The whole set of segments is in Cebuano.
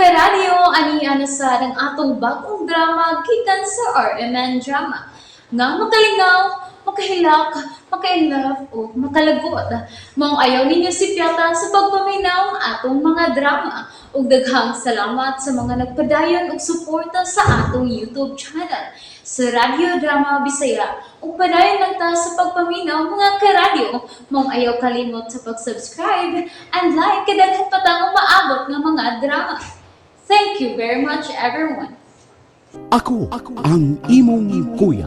Karadyo, ani na sa ang atong bagong drama gikan sa RMN Drama. Nga makalingaw, makahilak, maka-inlove o makalagot. Maong ayaw ninyo sipyata sa pagpaminaw ang atong mga drama. Ug daghang salamat sa mga nagpadayon og suporta sa atong YouTube channel sa Radyo Drama Bisaya. Ug padayon lang ta sa pagpaminaw, mga karadyo. Maong ayaw kalimot sa pag-subscribe and like kay daghan pa tang umaabot nga mga drama. Thank you very much, everyone. Ako ang imong kuya.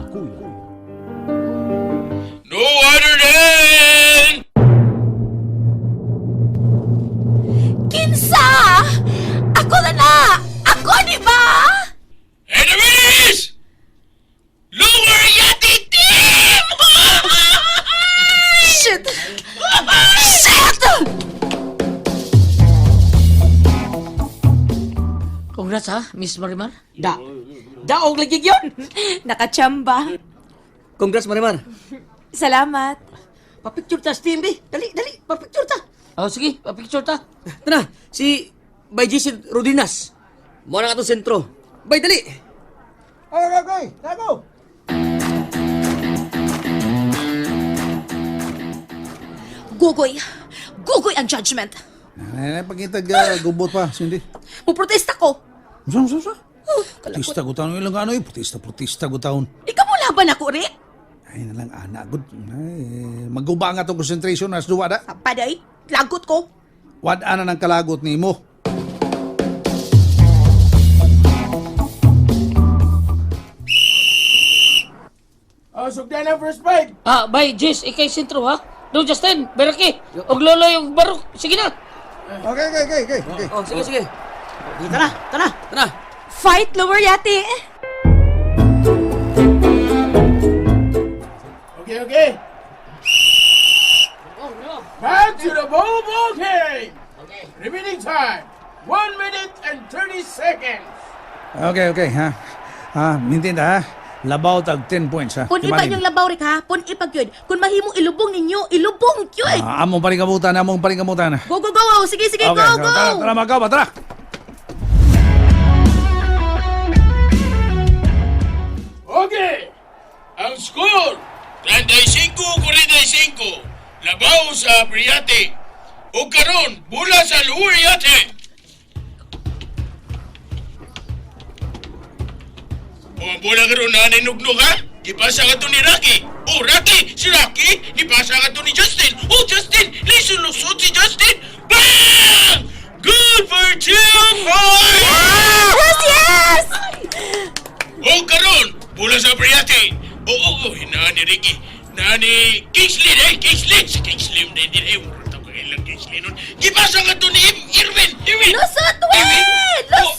No other than Kinsa! Ako na na! Ako, di ba? And the winner is Lower Yati Team! Shit! Shit! Congrats ha, Miss Marimar. Da. Daog lagi yun. Nakachamba. Congrats, Marimar. Salamat. Papicture ta, Steam, B. Dali, dali. Papicture ta. Oh, sige, pa-picture ta. Tara, si Bay JC Rodinas. Mo na atong sentro. Bay, dali. Okay, okay, okay. Go! Gugoy. Gugoy ang judgment. Ay, pagkitag gubot pa, Cindy. Muprotesta ko. Unsa, unsa, unsa? Oh, Protesta ko taon ilang ano eh. Protesta, protesta ko taon. Ikaw mo laban ako, Rick. Ay, nalang ana, good. Ay, maguba nga itong concentration as duwa da. Paday, lagot ko. Wad ana ng kalagot ni mo. Oh, sugdan ang first bite! Ah, bye, Jess, ikay sentro ha. Do Justin, Beraki, og Loloy og Barok. Sige na. Okay. Oh, sige, sige. Tara, tara. Tara. Fight, Lower Yati. Okay. Back to the ball game! Okay. Remaining time, 1 minute and 30 seconds. Okay, ha. Ha, mintin ha. Labaw tag 10 points ha. Pun ipa inyong labaw, Rick, ha? Pun ipa gyud. Kung mahimong ilubong ninyo, ilubong gyud. Ah, among paringkamutan, among paringkamutan. Go, go, go. Oh. Sige, sige, Okay, go, go. tara, tara, magaw ba, tara. Okay. Ang score, 35-45. Labaw sa Priate. O karon, bula sa Luuriate. O ang bola karon na ninugnog ha? Gipasa ka to ni Rocky. O Rocky, si Rocky, gipasa ka to ni Justin. O Justin, lisulusot si Justin. Bang! Good for 2 points! Yes, yes! O karon, bola sa Priate. Oo, oh, hinaan ni Ricky. Naa ni Kingsley eh, Kingsley. Si Kingsley na din eh. Murot ako kailang Kingsley nun. Gipasa ka to ni Irwin. Irwin. Lusot, Win! Lusot! Oh,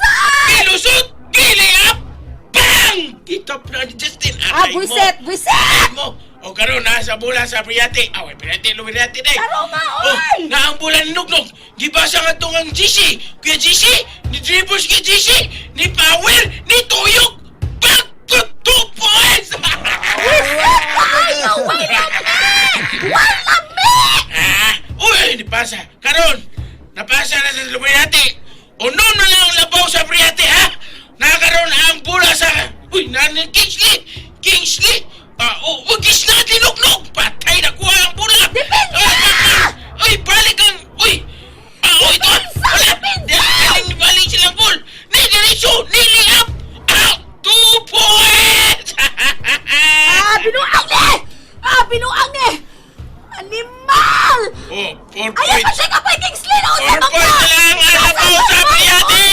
Gilusot! Gili up! Bang! Kitap na ni Justin. Ah, Aray mo. buiset, buiset! Aray mo. O karon na sa bola sa Priate. Away, Priate, Lumirate na eh. Taro nga, Oh, oy! na ang bola ni Nugnog. Gipasa nga tong ang GC. Kuya GC, ni Dribbles kay GC, ni Power, ni Tuyok. Back to 2 points! Ay, no, way lami! Wala me! Ah, uy, nipasa. Karon, napasa na sa Lumirate. Uno na lang ang labaw sa Priate, ha? Nakaroon ang bola sa... Uy, nani Kingsley! Kingsley! Ah, oh, oh, Kingsley tinugnog! Patay na kuha ang bola! Depensa! Ah, ah, uy, balik ang... Uy! Ah, oh, ito! Wala! Galing balik silang ball! Ni Diretso! Ni up! Out! 2 points! Ah, binuang ni! Ah, binuang ni! Animal! Oh, four Ayaw pa points! siya kapay Kingsley na Four points na lang ang labaw sa Priate!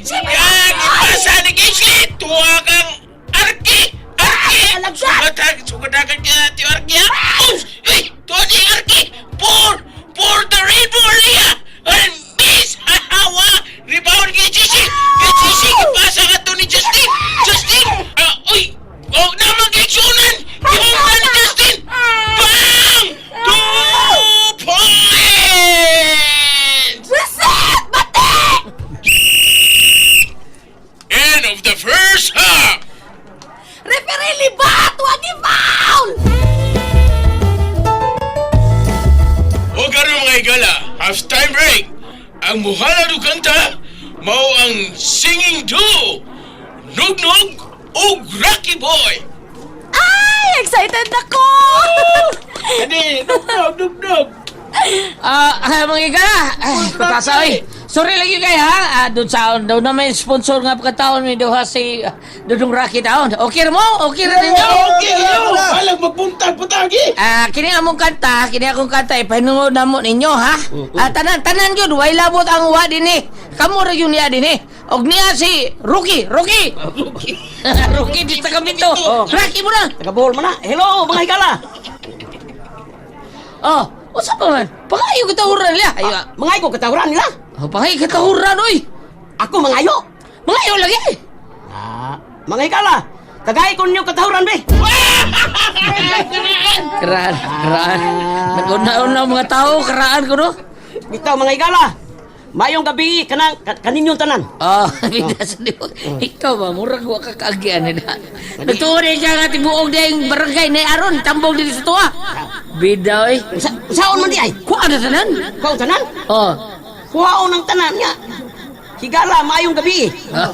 Yan! Ipasa ni Kingsley! Tuwa kang Arki! Arki! Alagad! Sugatan! Sugatan ka Tio Arki ha? Oh! Mao ang singing duo, Nugnog ug Rocky Boy. Ay, excited ako! Kani, Nugnog, Nugnog. Mga igala, pagkasa, oy. Sorry lagi kay ha. Doon sa doon na may sponsor nga pagkataon may duha si Dudong Rocky taon. Okay ra mo? Okay ra ninyo? Okay, yo. Alang magbuntag patagi. Kini among kanta, kini akong kanta ipahinungod na mo ninyo ha. Tanan tanan gyud way labot ang wa dinhi. Kamo ra gyud niya dinhi. Og niya si Rocky, Rocky. Rocky dito kami to. Rocky mo na. Taga Bohol man na. Hello, mga higala. Oh, usa pa man? Pangayo katahuran niya. Ayo. Mga ko katahuran nila. Oh, pangayo katahuran oy. Ako mangayo. Mangayo lagi. Mga higala. Tagay ko ninyo katahuran be. Karaan, karaan. Nag-una-una mga tao, karaan ko no. Bitaw mga higala. Mayong gabi kanang kaninyong tanan. Oh, bida sa diwa. Ikaw ba, murag wa ka kaagian na. Nagtuon eh siya nga tibuog na yung barangay na aron, tambog dito sa tuwa. Bida oy. Saon man di ay? Kuha na tanan. Kuhaon tanan? Oh. Kuhaon ang tanan nga. Higala mayong gabi. Oh.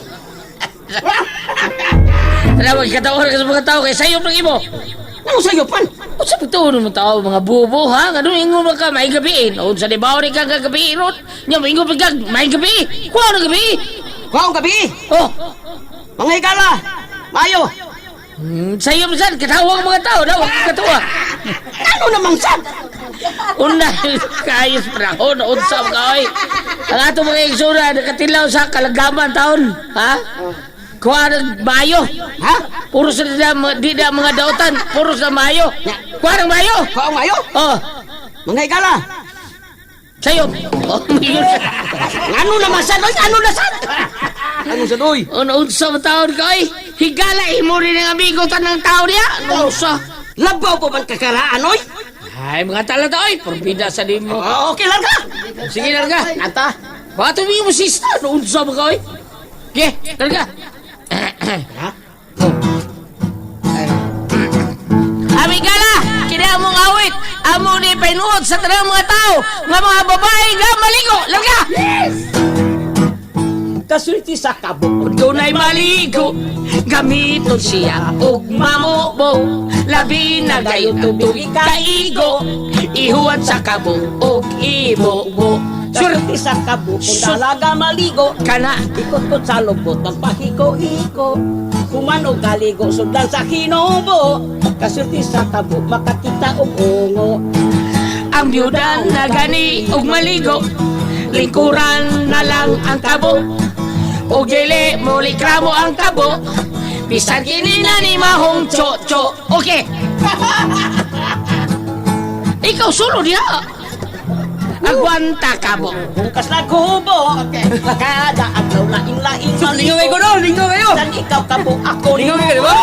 Tara, magkataon ka sa mga tao kay sayop ng imo. Ano sayo pan? Unsa pa tuon mo tao mga bubo ha? Ngano ingon man ka may gabi? Unsa sa libaw ni ka gabi ron? Nya moingon pa ka may gabi. Kuha na gabi. Kuhaon gabi. Oh. Mga higala. Mayo. Sayop sad katawang mga tao daw katuwa. Ano namang sad? Una kaayos panahon unsa ka oy. Ang ato mga igsura nakatilaw sa kalagaman taon, ha? Kuha ng mayo. Ha? Puro sa di na mga dautan, puro sa mayo. Kuha ng mayo. Kuhaon mayo? Oh, Mga higala. sayop. Oh, yun. Ano naman sad? Oy, ano na sad? Ano sad oy? Ano unsa ba taon ka oy? Higala imo rin ang amigo tanang tao niya. Ano unsa? Labaw pa man kakaraan oy? Ay, mga talata oy, porbida sa nimo. Oh, okay lang ka. Sige larga. Anta. Baka tumingin mo sista, ano unsa ba ka oy? Okay, larga. Ha? Amigala, kini among awit, amo ni painuod sa tanang mga tao, nga mga babae nga maligo. Larga. Kasulti sa kabo. Dunay maligo, gamiton siya og mamubo. Labi na gayon tubig kaigo, ihuwat sa kabo og ibubo. Kasulti sa kabo kung dalaga maligo. Kana Ikot-kot sa lubot, magpahiko-hiko. Human og kaligo, sundan sa hinubo. Kasulti sa kabo, makakita og ungo. Ang byuda na gani og maligo, lingkuran na lang ang tabo. Og dili mo likramo ang tabo, bisan kini na ni mahong cho-cho. Okay. Ikaw sulo diha. Agwanta ka mo. Bukas na kubo, kada adlaw lain-lain maligo. Lingaw kayo no, lingaw kayo. Bisan ikaw kabo, ako Lingaw kayo, di ba?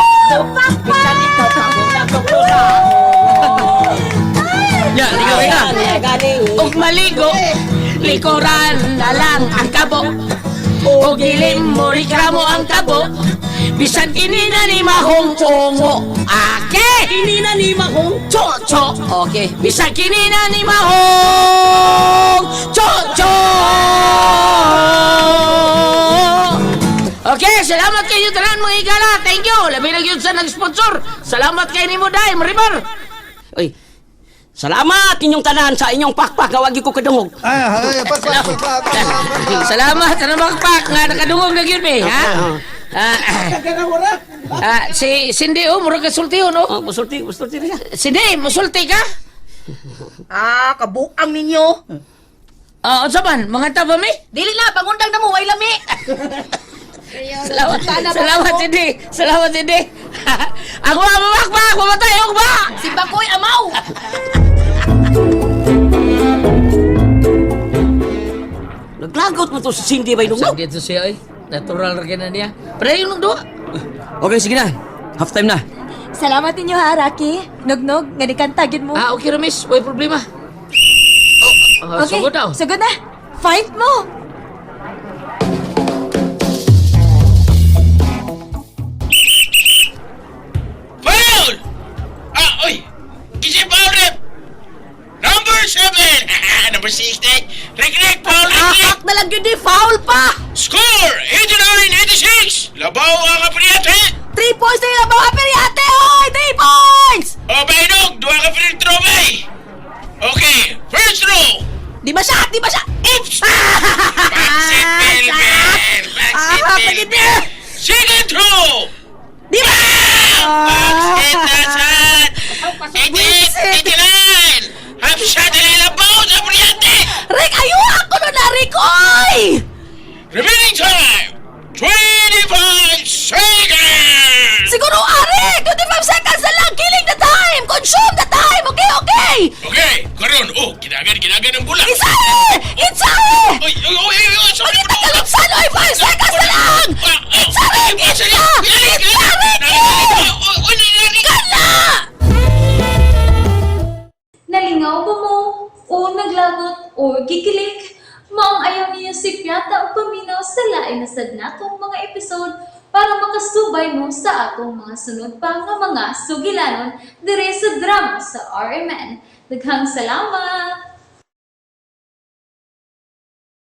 Bisan ikaw kabo, ako sa Ya, lingaw kayo. Gani, Og maligo, likuran na lang ang kabo. Og dili mo reklamo ang kabo, bisan kini na ni mahong ungo. Ake! Ini na ni mahong Cho cho. Okay. Bisan kini na ni mahong cho cho. Okay, salamat kayo tanan mga higala. Thank you. Labi na gyud sa nag-sponsor. Salamat kay nimo dai, Marimar. Oy, salamat inyong tanan sa inyong pakpak nga wagi ko kadungog. Ay, ay, pak, pak, pak, pak, pak, pak. Salamat sa pakpak nga nakadungog na gyud mi, ha? Si Cindy oh, murag ka sulti oh, no? Oh, musulti, musulti na siya. Cindy, musulti ka? Ah, kabuang ninyo. Unsa man, mga ba mi? Dili na, pangundang na mo, way lami. Salamat, salamat Cindy. Salamat Cindy. Ako ang mamakbak, mamatay ako ba? Si Bakoy Amaw. Naglagot mo to si Cindy bay nung. Dito siya ay. Natural ra na niya. Pero yun ang duha. Okay, sige na. Half time na. Salamat ninyo ha, Rocky. Nugnog, nga nikanta gyud mo. Okay ra miss, way problema. Oh, Okay, sugod na. Oh. Sugod na. Fight mo! Foul! Oy! Kasi foul, rep! Number 7! Number 6, eh! Rek, rek, foul, rek, rek! Ahak na lang yun di, foul pa! Score! Labaw ang Apriate! 3 points na yung labaw Apriate, oy! 3 points! O, Bahinog, duha ka free throw, bay! Okay, first row! Di ba siya? Di ba siya? Oops! Backseat bell! Backseat Ah, bell! pagid niya! Second throw! Di ba? Backseat na shot! 88, 89! Half shot na labaw sa Apriate! Rick, ayo ako no na, Rick, oy! Remaining time, 25 seconds! Siguro, Ari! 25 seconds na lang! Killing the time! Consume the time! Okay? Okay, karon oh, kinagan, kinagan ang bola. Itsahe! Itsahe! Oy, oy, oy, oy, oy, sorry, Pagkita ka lang sa oy! 5 seconds na lang! Itsa, Rick! Itsa! Itsa, Rick! Kana! Nalingaw ba mo? O naglagot o gikilig? Maong ayaw niyo si Piata o paminaw sa lain na sad natong mga episode para makasubay mo sa atong mga sunod pa nga mga sugilanon dire sa drama sa RMN. Daghang salamat!